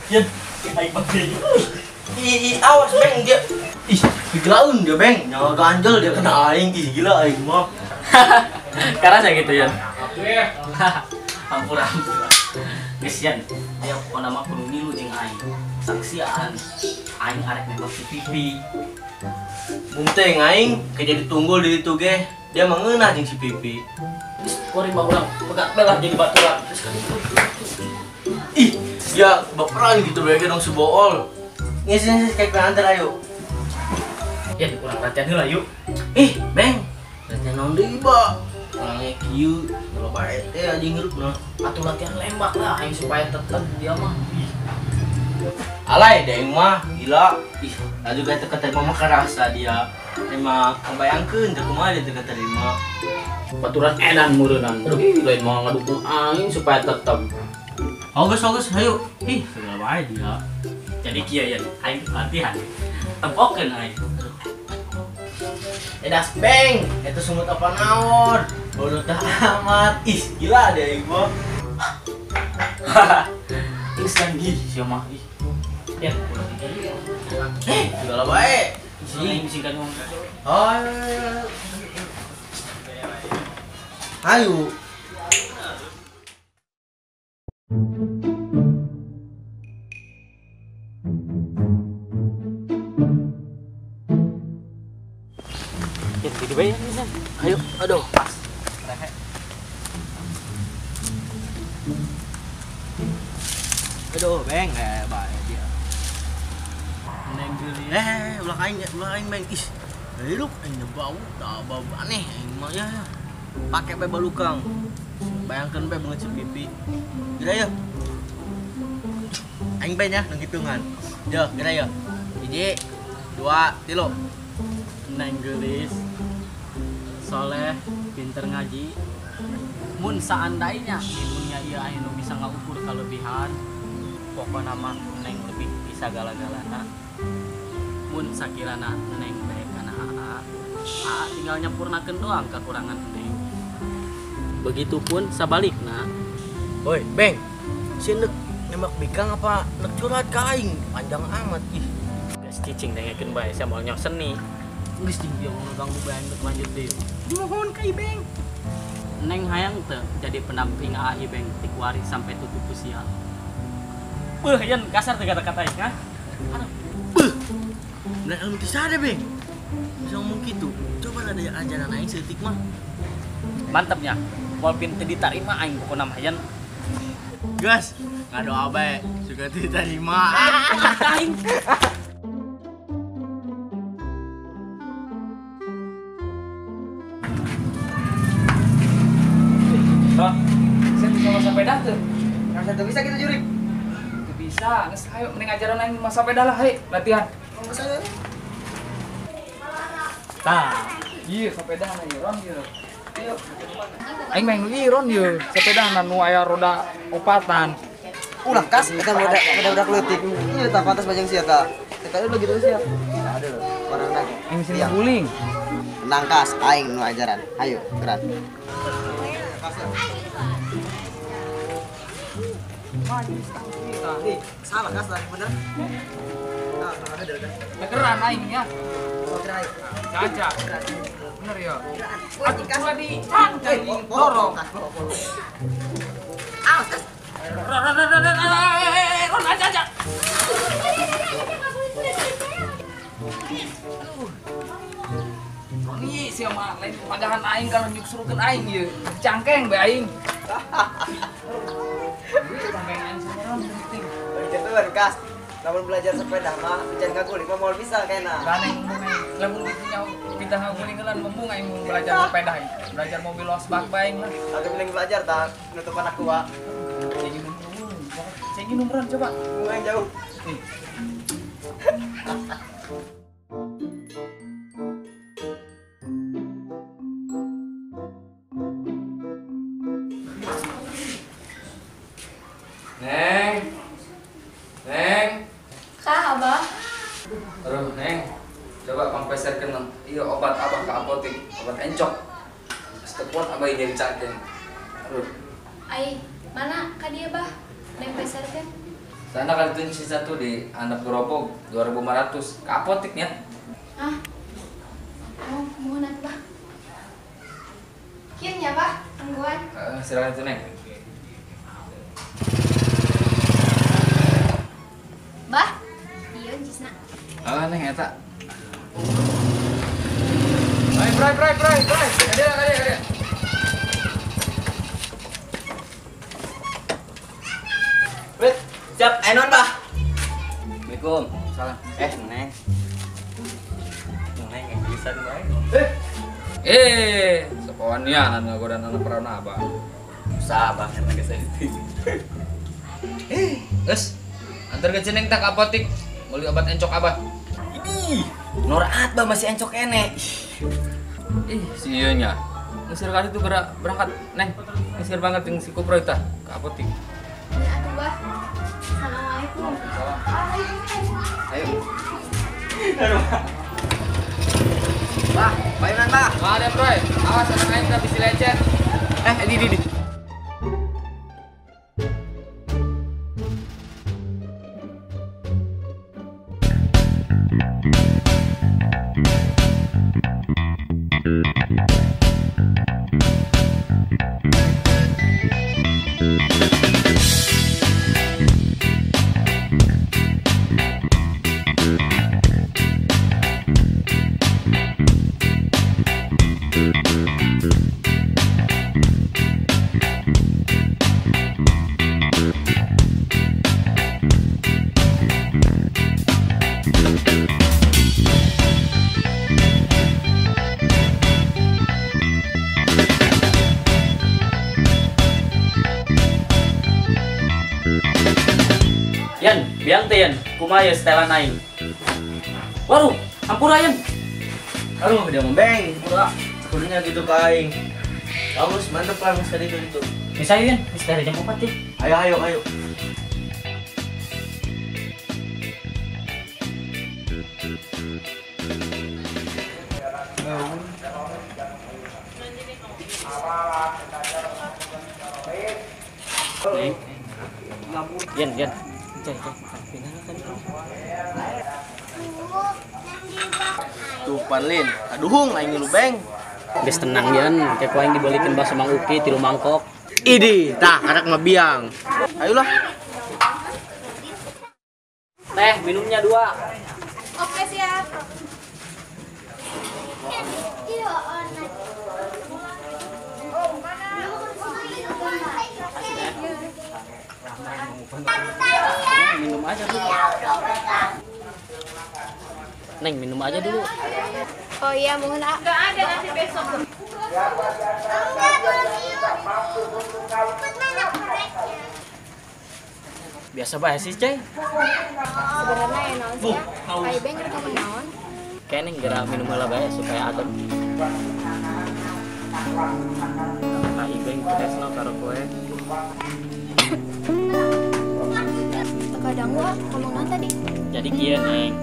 Yan, aing pakai. Ih, awas beng dia. Ih, gilaun dia beng. Nyawa ganjel dia kena aing. Ih, gila aing mah. Karena saya gitu ya. Ampura. Geus yan, aya pokona mah kudu ngilu jeung aing. Saksian aing arek nembak si Pipi. Munteng aing ke jadi tunggul di ditu ge. Dia mah ngeunah jeung si Pipi. Geus kuari mah urang pegat belah jadi baturan. Geus kan. Ih, ya baperan gitu mereka dong sebool. Ngisi kayak pengantar ayo. Ya kurang latihan heula yuk. Ih, beng. Latihan naon deui, Ba? Orangnya kieu, kalau bae teh anjing hirup nah. Atuh latihan lembak lah aing supaya tetep dia mah. Alay deh mah, gila. Ih, laju gak teu katerima mah karasa dia. Emang kebayangkeun teu kumaha dia teu katerima. Baturan edan meureunnan. Ih, lain mah ngadukung aing supaya tetep. August, ayo. Ih, segala bae dia. Jadi kieu ya, aing latihan. Tempokeun aing. Edas beng, eta sungut apa naon? Bodoh tah amat. Ih, gila deh aing mah. Geus kan gih sia mah. Ih. Ya, ulah dijadi. Eh, segala bae. Ih, singkat ngomong. Ayo. Ya, jadi bae bisa. Ayo, aduh, pas. Aduh, beng, bae dia. Neng geulis. Ulah aing, beng. Ih, hirup aing bau, da bau aneh aing mah ya. Pake bae balukang. Bayangkeun bae beungeut si Pipi. Geura ya. Aing bae nya nang hitungan. Yo, geura ya. 1, 2, 3. Neng geulis. Soleh, pinter ngaji. Mun seandainya di dunia ieu aya nu bisa ngaukur kelebihan, pokona mah neng lebih bisa gala-galana. Mun sakirana neng bae kana aa, aa tinggal nyampurnakeun doang kekurangan neng. Begitupun sabalikna. Woi, beng. Si nek nembak bikang apa nek curhat ka aing? Panjang amat ih. Geus cicing dengekeun bae sia moal nyoh seni. Geus jeung dia mau ngaganggu bae aing lanjut deui. Mohon ka Ibeng. Neng hayang teu jadi pendamping aa Ibeng ti kuari sampai tutup usia. Beuh, yan kasar teu kata-kata aing, ha? Aduh. Beuh. Bener ilmu teu sade, Beng. Bisa ngomong kitu. Coba ada ajaran aing seutik mah. Mantapnya. Walaupun teu ditarima aing pokona mah yan. Gas, ngadoa bae suka diterima. Aing. Hah? Saya bisa masak sepeda tuh. Nggak bisa bisa kita jurik. Teu bisa, geus ayo mending ajaran aing masak sepeda lah, hei, latihan. Mau saya. Tah, ieu sepeda na ieu ron ieu. Aing main nu ieu ron ieu, sepeda nu aya roda opatan. Ulah kas eta budak leutik. Ieu tah pantas bajang sia tah. Eta lu gitu sia. Ada lho, barang lagi. Aing sini guling. Tenang kas, aing nu ajaran. Ayo, geran. Ih, salah kas lagi bener. Nah, ada dari kan. Keran aing ya. Caca. Bener ya. Atuh ulah di cangcang dorong. Awas kas. Ron aja aja. Roni sia mah lain pagahan aing kalau nyuksurukeun aing ieu. Cangkeng bae aing. Cangkeng aing sama Ron penting. Belajar kas. Lamun belajar sepeda mah jangan ngaguling mah moal bisa kena. Ganeng lamun ditu kita ngagulingeun membung aing mun belajar sepeda aing. Belajar mobil los bak bae aing lah. Tapi mending belajar tah nutupan aku wa. Cengin umuran coba. Aing jauh. Nih. Ieu obat abah ke apotek, obat encok. Geus teu kuat abah nyeri cangkeng. Aduh. Ai, mana ka dieu bah? Neng peserkeun. Sana kali itu sisa tuh di anak gerobok 2.500 ke apoteknya. Hah? Oh, mohon atuh bah. Kieu nya bah, tungguan. Silakan itu Neng. Bah, ieu jisna. Ah, Neng eta. Ayo, bray, bray, bray, bray. Kadia, kadia, kadia. Wait, siap, ayo non, bah. Assalamualaikum. Salam. Neng. Neng, yang bisa bae. Sepawanian ngagodan anak perawan abah. Usah abah karena geus editing. Geus, antar ke Ceneng tak ke apotek beli obat encok abah. Idih, noraat bah masih encok ene. Ih, si ieu nya. Geus kali itu gerak berangkat, Neng. Geus banget jeung si Kuproy tah ke apotek. Ya atuh bah. Assalamualaikum. Ayo. Bah, bayaran bah. Wah, ada Bro. Awas anak aing tah bisi lecet. Di. Yan, biang teh Yan, kumaha ye setelan aing. Waduh, hampura Yan. Aduh, dia membeng, hampura. Kudunya gitu ka aing. Bagus, mantep lah geus tadi itu. Bisa Yan, geus dari jam 4 ya. Ayo, ayo, ayo. Neng. Yan, Yan. Cai, cai. Tuh panlin, aduhung aing ngilu beng. Geus tenang Yan, kayak ku aing dibalikin bakso Mang Uki 3 mangkok. Idih, tah karak mah biang. Ayolah. Teh, minumnya 2. Oke, siap. Minum aja dulu. Neng, minum aja dulu. Oh iya, mohon ah. Enggak ada nanti besok. Biasa bae sih, Cai. Sebenarnya ya naon sih ya? Ai beng rek ngomong naon? Kayak neng gerak minum heula bae supaya adem. Ai beng tresno karo kowe. Terkadang gua ngomong naon tadi? Jadi kieu, Neng.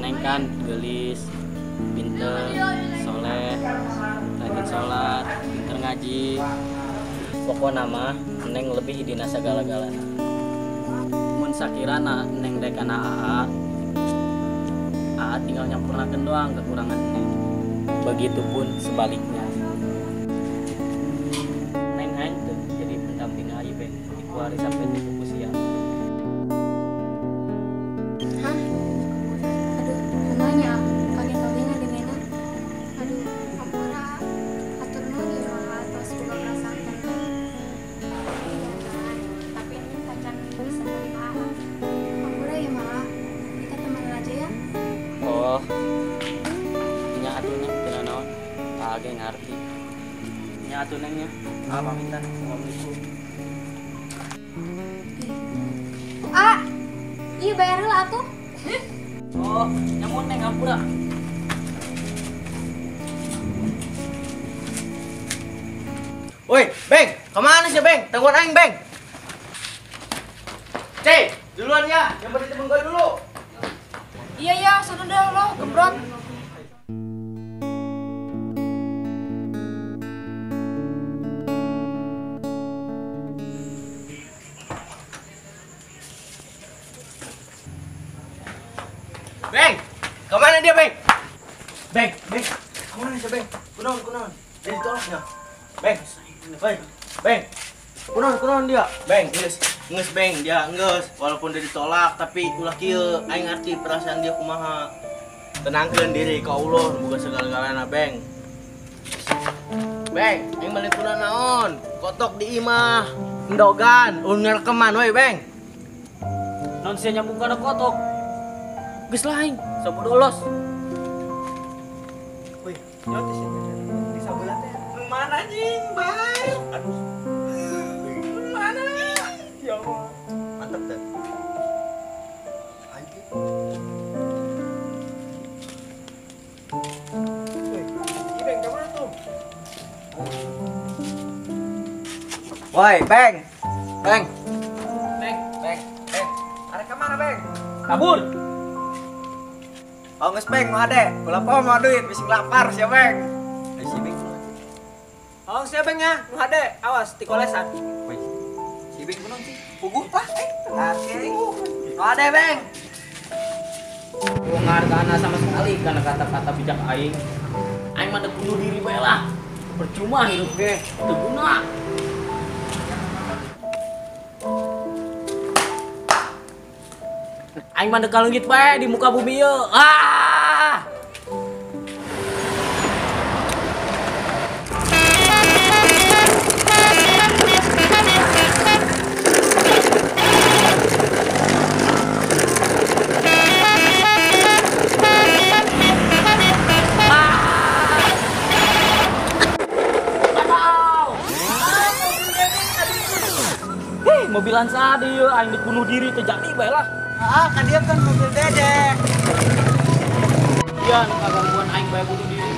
Neng kan geulis, pinter, soleh, rajin sholat, pinter ngaji. Pokokna mah Neng lebih dina sagala-galana. Mun sakirana Neng dek kana AA, AA tinggal nyampurnakeun doang kekurangan Neng. Begitupun sebaliknya. Neng hayang teu jadi pendamping Ayi Beng dikuari sampai tutup usia. Hah? Aduh, kumanya kaget oge ngadengena. Aduh, ampura. Atur nuhun ieu mah atos boga perasaan ka Neng. Iya kan, tapi Neng tacan bisa nerima AA. Ampura ya mah, kita temenan aja ya. Oh, nya atuh Neng teu nanaon. AA ge ngarti. Nya atuh Neng nya. Ah, pamitan. Assalamualaikum. Ah, iya bayar heula atuh. Oh, nyamun Neng hampura. Woi, Beng, kemana sih Beng? Tungguan aing, Beng. Cek, duluan ya, yang beri temen gue dulu. Iya ya, sudah deh lo, gembrot. Mana dia, Beng? Beng, Beng. Kemana sih, Beng? Kunaon, kunaon. Dia ditolaknya. Beng. Woi, Beng. Kunaon, kunaon dia? Beng, geus. Geus, Beng, dia geus. Walaupun dia ditolak, tapi ulah kieu aing ngerti perasaan dia kumaha. Tenangkeun diri ka Allah, boga segala-galana, Beng. Beng, aing balik kuna naon? Kotok di imah, endogan, ngerekeman we, Beng. Non sia nyambung kana kotok. Geus lah aing, sabodolos. Wih, nyotis ya di sabelah teh. Nu mana anjing, bae? Aduh. Nu mana? Ya Allah. Mantap teh. Anjing. Wih, Beng, ka mana tuh? Woi, Beng. Beng. Beng, Beng, Beng. Arek ka mana, Beng? Kabur. Oh, geus Beng, mau ade. Ulah poho mau duit, bising lapar sia, Beng. Eh, si Beng. Oh, sia Beng ya, nu hade. Awas tikolesan. Woi. Si Beng kunaon sih? Puguh lah, eh. Oke. Nu hade, Beng. Gua ngargana sama sekali karena kata-kata bijak aing. Aing mah bunuh diri bae lah. Percuma hidup ge, teu guna. Aing mah deuk leungit bae di muka bumi ieu. Ah! Hei, mobilan sadi ieu aing deuk bunuh diri teu jadi bae lah. Ah, kan dia kan mobil dedek. Iya, nu kagangguan aing bae bunuh diri.